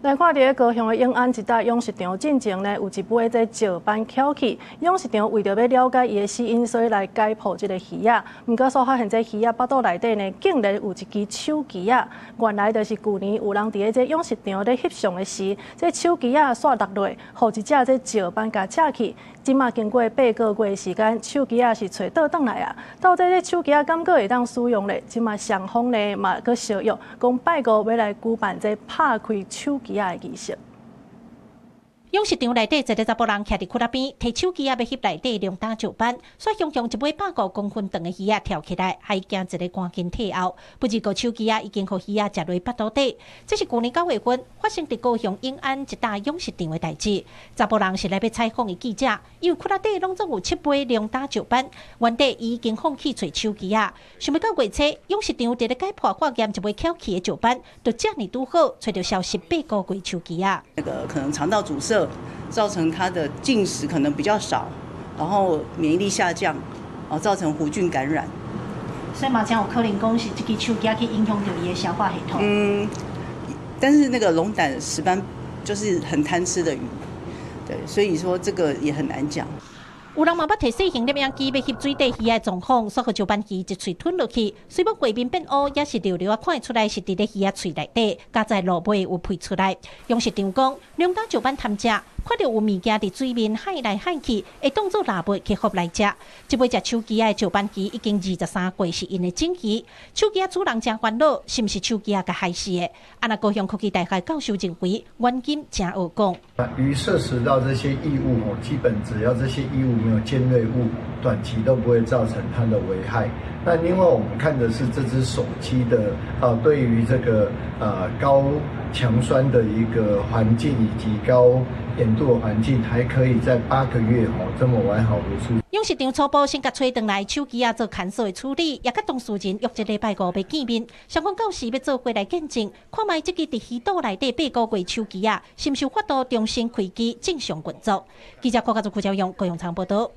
來看佇高雄的永安一帶養殖場進前呢，有一尾這石斑蹺去。養殖場為著欲了解伊的死因，所以來解剖這个魚仔。毋過煞發現這魚仔腹肚內底呢，竟然有一支手機仔。原來就是舊年有人佇咧這養殖場咧翕相的時，這手機仔煞落落，予一隻這石斑共食去。這馬經過8個月的時間，手機仔是揣倒轉來啊。到底這手機仔敢閣會當使用咧？這馬雙方呢嘛閣相約，講拜五欲來舉辦這拍開手機仔的儀式。養殖場內底一个查埔人徛佇窟仔邊，提手機仔欲翕內底龍膽石斑，煞雄雄一尾100五公分長的魚仔跳起來，予伊驚一个趕緊退後。不過個手機仔已經予魚仔食落腹肚底。這是舊年9月份發生佇高雄永安一帶養殖場的代誌。查埔人是來欲採訪的記者，因為窟仔底攏總有七尾龍膽石斑，原底伊已經放棄揣手機仔。想欲到月初，養殖場佇咧解剖化驗一尾蹺去的石斑，就遮爾拄好揣著消失八個月手機仔。那個可能腸道阻塞，造成他的進食可能比較少，然後免疫力下降，哦，造成弧菌感染。所以嘛，真有可能講是這支手機去影響著伊的消化系統。嗯，但是那個龍膽石斑就是很貪吃的魚，對，所以說這個也很難講。有人嘛捌提細型攝影機欲翕水底魚仔狀況，煞予石斑魚一喙吞落去，雖罔畫面變烏，也是著著仔看會出來是佇咧魚仔喙內底，佳哉落尾有噴出來。養殖場講，龍膽石斑貪食，看著有物件佇水面海來海去，會當做獵物去予來食。這尾食手機仔的石斑魚已經23歲，是𪜶的種魚。手機仔主人誠煩惱，是毋是手機仔共害死的？啊若高雄科技大學教授認為，原因誠學講。魚攝食到這些異物哦，基本只要這些異物沒有尖銳物，短期都不會造成它的危害。那另外我們看的是這隻手機的啊，對於這個高強酸的一個環境以及高鹽度的環境，還可以在8個月哦這麼完好如初。養殖場初步先共揣轉來手機仔做牽索的處理，也佮當事人約這禮拜五欲見面，雙方到時欲做伙來見證，看覓這支佇魚肚內底八個月手機仔，是毋是有法度重新開機正常運作。記者郭家祖、郭昭勇、高雄場報道。